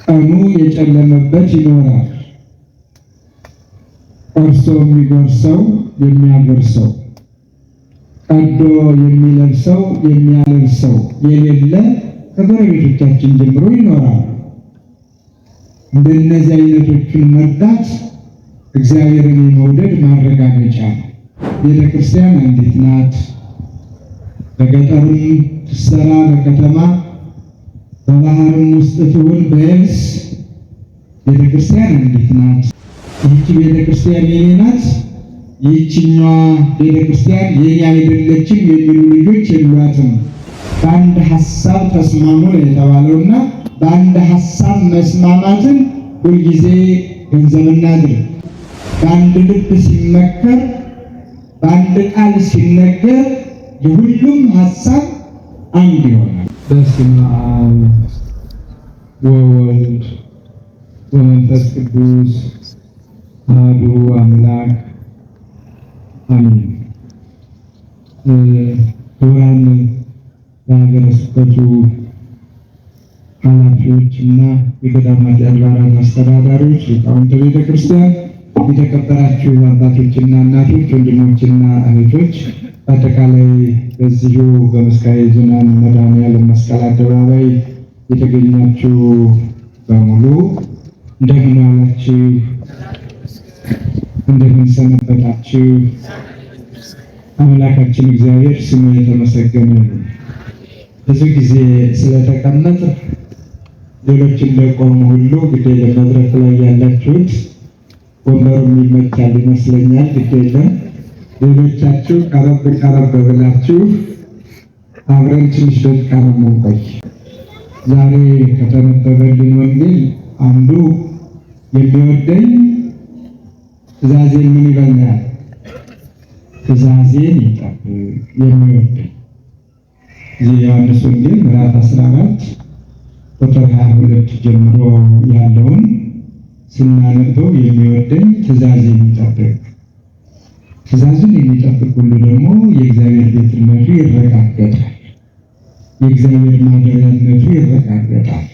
ቀኑ የጨለመበት ይኖራል። ቆርሶ የሚጎርሰው የሚያጎርሰው፣ ቀዶ የሚለብሰው የሚያለብሰው የሌለ ከጎረቤቶቻችን ጀምሮ ይኖራል። እንደነዚህ አይነቶቹን መርዳት እግዚአብሔርን የመውደድ ማረጋገጫ ነው። ቤተ ክርስቲያን አንዲት ናት። በገጠርም ትሰራ በከተማ፣ በባህርም ውስጥ ትሁን በየብስ፣ ቤተ ክርስቲያን አንዲት ናት። ይህቺ ቤተ ክርስቲያን የኔ ናት፣ ይህችኛዋ ቤተ ክርስቲያን የኔ አይደለችም የሚሉ ልጆች የሏትም። በአንድ ሀሳብ ተስማሙ ነው የተባለውና በአንድ ሀሳብ መስማማትን ሁልጊዜ ገንዘብ እናድርግ። በአንድ ልብ ሲመከር፣ በአንድ ቃል ሲነገር የሁሉም ሀሳብ አንድ ይሆናል። በስመ አብ ወወልድ ወመንፈስ ቅዱስ አሐዱ አምላክ አሜን። ክቡራን የሀገረ ስብከቱ ኃላፊዎች እና የገዳማት የአድባራት አስተዳዳሪዎች፣ ሊቃውንተ ቤተ ክርስቲያን፣ የተከበራችሁ አባቶችና እናቶች፣ ወንድሞችና እህቶች፣ በአጠቃላይ በዚሁ በመስካየ ኅዙናን መድኃኔዓለም መስቀል አደባባይ የተገኛችሁ በሙሉ እንደምን ዋላችሁ? እንደምን ሰነበታችሁ? አምላካችን እግዚአብሔር ስሙ የተመሰገነ ነው። ብዙ ጊዜ ስለተቀመጥ ሌሎች እንደቆሙ ሁሉ ግድ የለም፣ መድረክ ላይ ያላችሁት ወንበሩም ይመቻል ይመስለኛል። ግድ የለም፣ ሌሎቻችሁ ቀረብ ቀረብ ብላችሁ አብረን ትንሽ ደቂቃ ነው የምንቆይ። ዛሬ ከተነበበልን ወንጌል አንዱ የሚወደኝ ትእዛዜን ምን ይበላል? ትእዛዜን ይጠብቅ። የሚወደኝ እዚህ ዮሐንስ ወንጌል ምዕራፍ 14 ቁጥር 22 ጀምሮ ያለውን ስናነበው የሚወደኝ ትእዛዜን ይጠብቅ፣ ትእዛዙን የሚጠብቅ ሁሉ ደግሞ የእግዚአብሔር ቤትነቱ ይረጋገጣል፣ የእግዚአብሔር ማደሪያነቱ ይረጋገጣል፣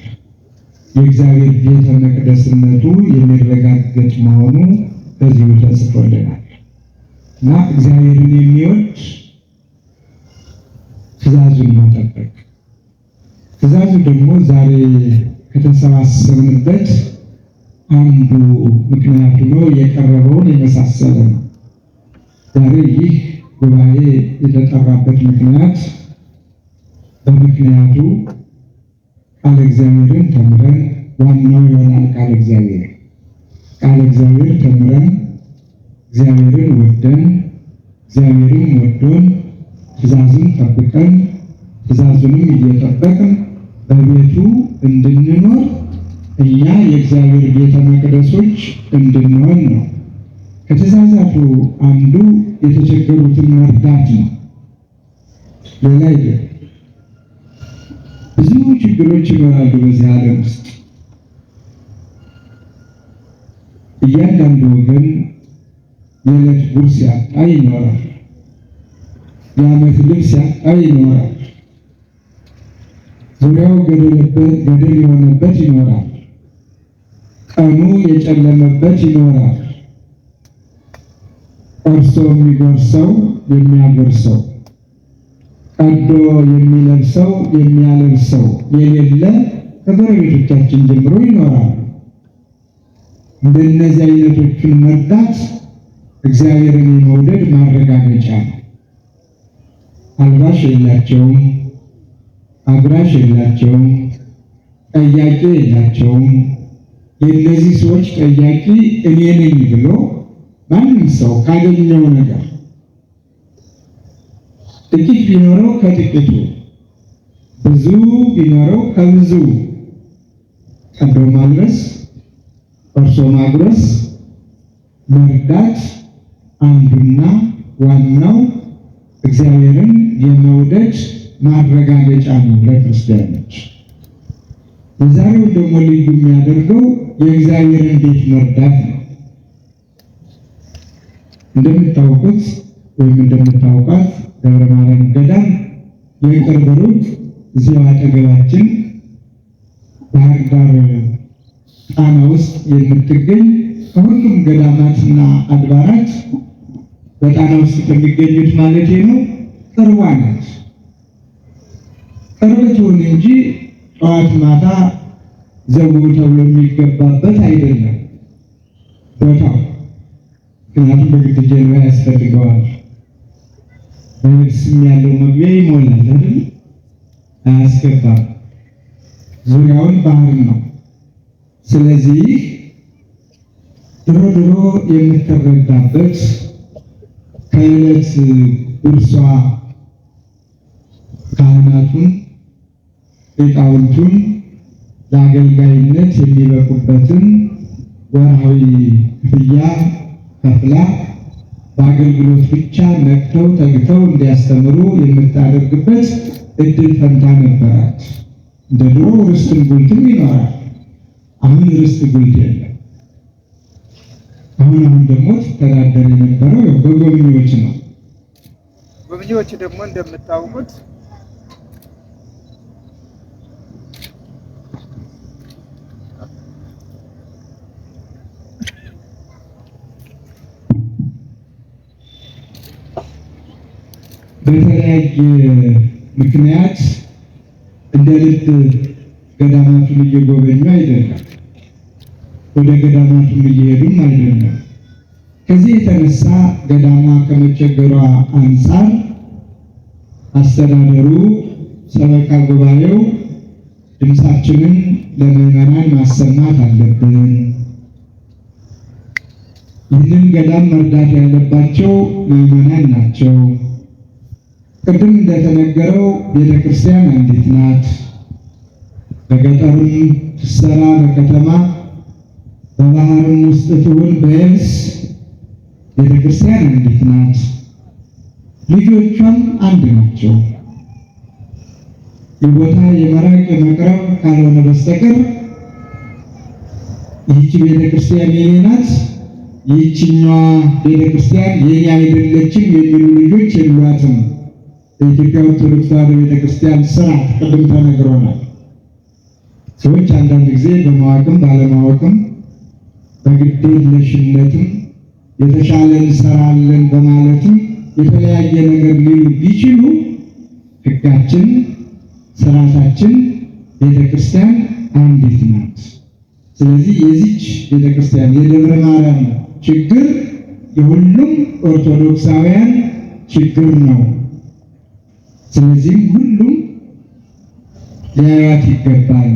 የእግዚአብሔር ቤተ መቅደስነቱ የሚረጋገጥ መሆኑ በዚሁ ተጽፎልናል። እና እግዚአብሔርን የሚወድ ትእዛዙን መጠበቅ፣ ትእዛዙ ደግሞ ዛሬ ከተሰባሰብንበት አንዱ ምክንያቱ ነው፣ የቀረበውን የመሳሰለ ነው። ዛሬ ይህ ጉባኤ የተጠራበት ምክንያት በምክንያቱ ቃለ እግዚአብሔርን ተምረን፣ ዋናው ይሆናል ቃለ እግዚአብሔር፣ ቃለ እግዚአብሔር ተምረን እግዚአብሔርን ወደን እግዚአብሔርን ወዶን ትእዛዙን ጠብቀን ትእዛዙንም እየጠበቅን በቤቱ እንድንኖር፣ እኛ የእግዚአብሔር ቤተ መቅደሶች እንድንሆን ነው። ከትእዛዛቱ አንዱ የተቸገሩትን መርዳት ነው። ሌላ አይደለም። ብዙ ችግሮች ይኖራሉ በዚህ ዓለም ውስጥ። እያንዳንዱ ወገን የዕለት ጉርስ ያጣ ይኖራል። የዓመት ልብስ ያጣ ይኖራል። ዙሪያው ገደል የሆነበት ይኖራል። ቀኑ የጨለመበት ይኖራል። ቆርሶ የሚጎርሰው የሚያጎርሰው፣ ቀዶ የሚለብሰው የሚያለብሰው የሌለ ከጎረቤቶቻችን ጀምሮ ይኖራል። እንደነዚህ አይነቶቹን መርዳት እግዚአብሔርን የመውደድ ማረጋገጫ ነው። አልባሽ የላቸውም፣ አጉራሽ የላቸውም፣ ጠያቂ የላቸውም። የእነዚህ ሰዎች ጠያቂ እኔ ነኝ ብሎ ማንም ሰው ካገኘው ነገር ጥቂት ቢኖረው ከጥቂቱ፣ ብዙ ቢኖረው ከብዙ ቀዶ ማልበስ፣ ቆርሶ ማጉረስ፣ መርዳት አንዱና ዋናው እግዚአብሔርን የመውደድ ማረጋገጫ ነው ለክርስቲያኖች። የዛሬው ደግሞ ልዩ የሚያደርገው የእግዚአብሔርን ቤት መርዳት ነው። እንደምታውቁት ወይም እንደምታውቋት ደብረ ማርያም ገዳም የቅርብ ሩቅ እዚያው አጠገባችን ባህር ዳር የምትገኝ ከሁሉም ገዳማትና አድባራት በጣና ውስጥ ከሚገኙት ማለት ነው ቅርቧ ናት። ቅርብ ትሁን እንጂ ጠዋት ማታ ዘው ተብሎ የሚገባበት አይደለም ቦታው። ምክንያቱም በግድ ጀልባ ያስፈልገዋል። በየብስም ያለው መግቢያ ይሞላል አይደል? አያስገባም። ዙሪያውን ባህር ነው። ስለዚህ ድሮ ድሮ የምትረዳበት ከዕለት ጉርሷ ካህናቱን ሊቃውንቱን ለአገልጋይነት የሚበቁበትን ወርሃዊ ክፍያ ከፍላ በአገልግሎት ብቻ ነቅተው ተግተው እንዲያስተምሩ የምታደርግበት እድል ፈንታ ነበራት። እንደ ድሮ ርስትን ጉልትም ይኖራል። አሁን ርስት ጉልት የለም። አሁን አሁን ደግሞ ትተዳደር የነበረው ያው በጎብኚዎች ነው። ጎብኚዎች ደግሞ እንደምታውቁት በተለያየ ምክንያት እንደ ልብ ገዳማቱን እየጎበኙ አይደለም፣ ወደ ገዳማቱን እየሄዱም አይደለም። ከዚህ የተነሳ ገዳሟ ከመቸገሯ አንጻር አስተዳደሩ፣ ሰበካ ጉባኤው ድምፃችንን ለምዕመናን ማሰማት አለብን፣ ይህንን ገዳም መርዳት ያለባቸው ምዕመናን ናቸው። ቅድም እንደተነገረው ቤተክርስቲያን አንዲት ናት። በገጠርም ትሰራ በከተማ በባህርም ውስጥ ትሁን በየብስ ቤተክርስቲያን አንዲት ናት። ልጆቿም አንድ ናቸው። የቦታ የመራቅ የመቅረብ ካልሆነ በስተቀር ይህቺ ቤተክርስቲያን የኔ ናት፣ ይህችኛዋ ቤተክርስቲያን የኔ አይደለችም የሚሉ ልጆች የሏትም። በኢትዮጵያ ኦርቶዶክስ ተዋሕዶ ቤተክርስቲያን ስርዓት ቅድም ተነግሮናል። ሰዎች አንዳንድ ጊዜ በማወቅም ባለማወቅም በግዴለሽነትም የተሻለ እንሰራለን በማለትም የተለያየ ነገር ሊሉ ቢችሉ ሕጋችን ስርዓታችን ቤተክርስቲያን አንዲት ናት። ስለዚህ የዚች ቤተክርስቲያን የደብረ ማርያም ችግር የሁሉም ኦርቶዶክሳውያን ችግር ነው። ስለዚህም ሁሉም ሊያዩት ይገባል።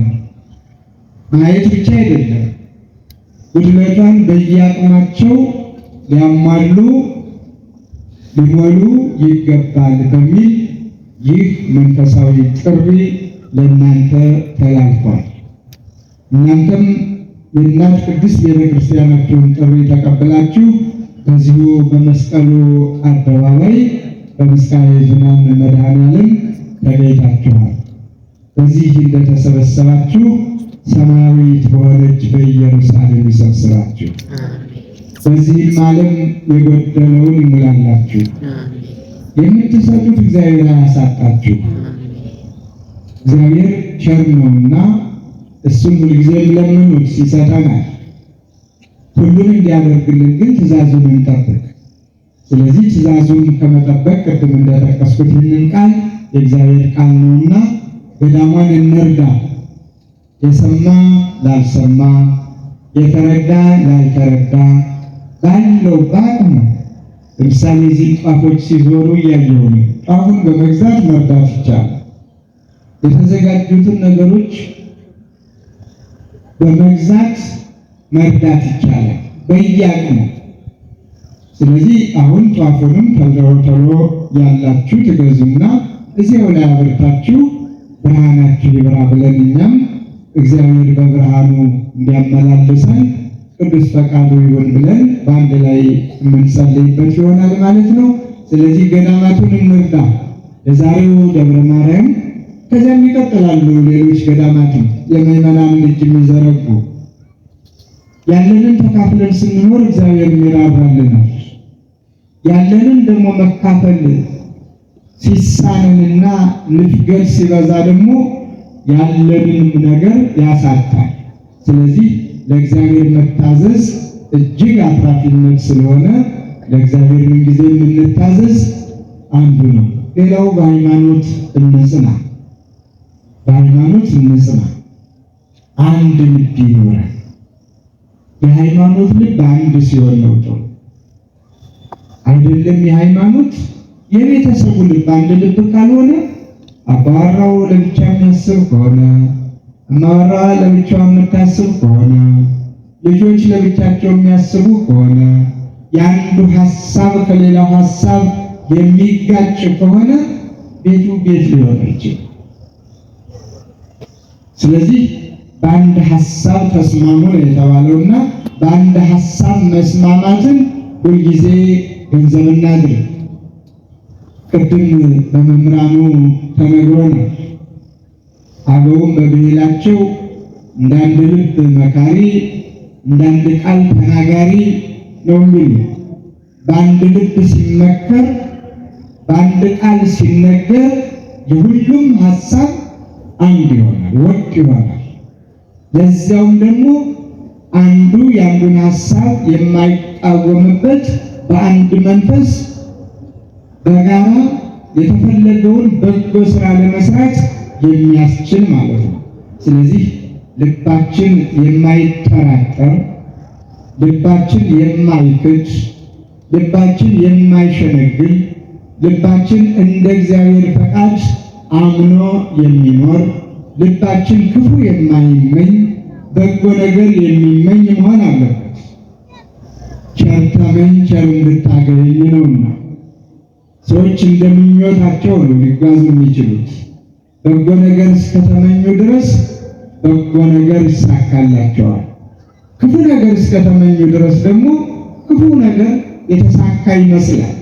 ማየት ብቻ አይደለም፣ ጉድለቷን በየአቅማቸው ሊያሟሉ ሊሞሉ ይገባል በሚል ይህ መንፈሳዊ ጥሪ ለእናንተ ተላልፏል። እናንተም የእናት ቅድስት ቤተክርስቲያናችሁን ጥሪ ተቀብላችሁ በዚሁ በመስቀሉ አደባባይ በምስካየ ኅዙናን መድኃኔዓለም ተገኝታችኋል። በዚህ እንደተሰበሰባችሁ ሰማያዊት በሆነች በኢየሩሳሌም ይሰብስባችሁ፣ በዚህም ዓለም የጎደለውን ይሙላላችሁ። የምትሰጡት እግዚአብሔር አያሳጣችሁ። እግዚአብሔር ቸር ነውና እሱን ሁልጊዜም ለምኑት ይሰጠናል። ሁሉን እንዲያደርግልን ግን ትእዛዙን እንጠብቅ። ስለዚህ ትእዛዙን ከመጠበቅ ቅድም እንደጠቀስኩት ይህንን ቃል የእግዚአብሔር ቃል ነውና ገዳሟን እንርዳ። የሰማ ላልሰማ፣ የተረዳ ላልተረዳ ባለው በአቅሙ ለምሳሌ እዚህ ጧፎች ሲዞሩ እያየሁ ነው። ጧፉን በመግዛት መርዳት ይቻላል። የተዘጋጁትን ነገሮች በመግዛት መርዳት ይቻላል በየአቅሙ። ስለዚህ አሁን ጧፉንም ቶሎ ቶሎ ያላችሁ ትገዙና እዚያው ላይ አብርታችሁ ብርሃናችሁ ይብራ ብለን እኛም እግዚአብሔር በብርሃኑ እንዲያመላልሰን ቅዱስ ፈቃዱ ይሁን ብለን በአንድ ላይ የምንጸልይበት ይሆናል ማለት ነው። ስለዚህ ገዳማቱን እንርዳ። ለዛሬው ደብረ ማርያም፣ ከዚያም ይቀጥላሉ ሌሎች ገዳማትም የምዕመናንን እጅ የሚዘረጉ። ያለንን ተካፍለን ስንኖር እግዚአብሔር ይራራልናል። ያለንን ደግሞ መካፈል ሲሳነንና ንፍገት ሲበዛ ደግሞ ያለንንም ነገር ያሳጣል። ስለዚህ ለእግዚአብሔር መታዘዝ እጅግ አትራፊነት ስለሆነ ለእግዚአብሔር ምንጊዜ የምንታዘዝ አንዱ ነው። ሌላው በሃይማኖት እንጽና፣ በሃይማኖት እንጽና። አንድ ልብ ይኖራል። የሃይማኖት ልብ አንድ ሲሆን ነው ጥሩ አይደለም። የሃይማኖት የቤተሰቡ ልብ አንድ ልብ ካልሆነ አባወራው ለብቻ የሚያስብ ከሆነ፣ እማወራዋ ለብቻዋ የምታስብ ከሆነ፣ ልጆች ለብቻቸው የሚያስቡ ከሆነ፣ የአንዱ ሀሳብ ከሌላው ሀሳብ የሚጋጭ ከሆነ ቤቱ ቤት ሊሆን አይችልም። ስለዚህ በአንድ ሀሳብ ተስማሙ ነው የተባለውና በአንድ ሀሳብ መስማማትን ሁልጊዜ ገንዘብ እናድርግ። ቅድም በመምህራኑ ተነግሮ ነው። አበውም በብሂላቸው እንዳንድ ልብ መካሪ እንዳንድ ቃል ተናጋሪ ነው የሚሉ። በአንድ ልብ ሲመከር በአንድ ቃል ሲነገር የሁሉም ሀሳብ አንድ ይሆናል፣ ወጥ ይሆናል። ለዚያውም ደግሞ አንዱ የአንዱን ሀሳብ የማይቃወምበት በአንድ መንፈስ በጋራ የተፈለገውን በጎ ስራ ለመስራት የሚያስችል ማለት ነው። ስለዚህ ልባችን የማይጠራጠር፣ ልባችን የማይክድ፣ ልባችን የማይሸነግል፣ ልባችን እንደ እግዚአብሔር ፈቃድ አምኖ የሚኖር፣ ልባችን ክፉ የማይመኝ በጎ ነገር የሚመኝ መሆን አለበት። ቸር ተመኝ ቸር እንድታገኝ ነውና ሰዎች እንደምኞታቸው ነው ሊጓዙ የሚችሉት። በጎ ነገር እስከተመኙ ድረስ በጎ ነገር ይሳካላቸዋል። ክፉ ነገር እስከተመኙ ድረስ ደግሞ ክፉ ነገር የተሳካ ይመስላል።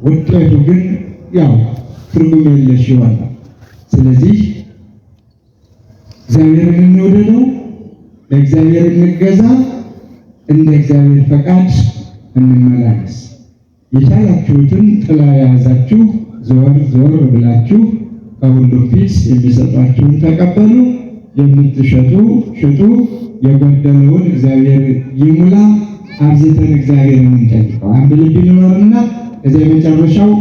ውጤቱ ግን ያው ትርጉም የለሽ ይሆናል። ስለዚህ እግዚአብሔርን እንውደደው፣ ለእግዚአብሔር እንገዛ፣ እንደ እግዚአብሔር ፈቃድ እንመላለስ። የቻላችሁትን ጥላ የያዛችሁ ዞር ዞር ብላችሁ ከሁሉም ፊት የሚሰጧችሁን ተቀበሉ። የምትሸጡ ሽጡ፣ የጎደለውን እግዚአብሔር ይሙላ። አብዝተን እግዚአብሔርን እንጠይቀው። አንድ ልብ ይኖርና ከዚያ የመጨረሻው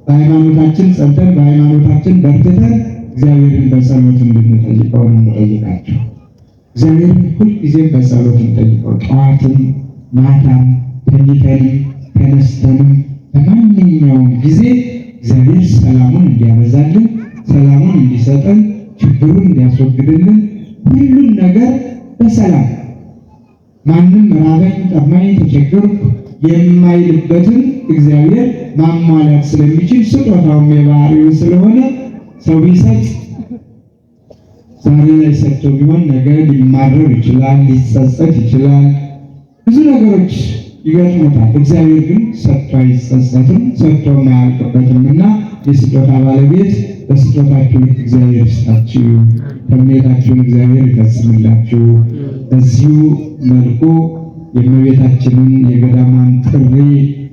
በሃይማኖታችን ጸንተን በሃይማኖታችን በርትተን እግዚአብሔርን በጸሎት እንድንጠይቀው ነው የምጠይቃቸው። እግዚአብሔርን ሁልጊዜም በጸሎት እንጠይቀው። ጠዋትም ማታም ተኝተንም ተነስተንም በማንኛውም ጊዜ እግዚአብሔር ሰላሙን እንዲያበዛልን፣ ሰላሙን እንዲሰጠን፣ ችግሩን እንዲያስወግድልን፣ ሁሉን ነገር በሰላም ማንም ራበኝ፣ ጠማኝ፣ ተቸገርኩ የማይልበትን እግዚአብሔር ማሟላት ስለሚችል ስጦታውም የባህሪው ስለሆነ ሰው ቢሰጥ ዛሬ ላይ ሰጥቶ ቢሆን ነገ ሊማረር ይችላል፣ ሊጸጸት ይችላል፣ ብዙ ነገሮች ይገጥሙታል። እግዚአብሔር ግን ሰጥቶ አይጸጸትም፣ ሰጥቶ አያልቅበትም እና የስጦታ ባለቤት በስጦታችሁ ልክ እግዚአብሔር ይስጣችሁ፣ ተምኔታችሁን እግዚአብሔር ይፈጽምላችሁ። በዚሁ መልኩ የእመቤታችንን የገዳሟን ጥሪ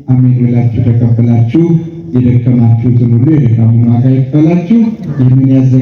አሜን ብላችሁ ተቀብላችሁ የደከማችሁትን ሁሉ የድካሙን ዋጋ ይክፈላችሁ። ይህንን ያዘጋጀ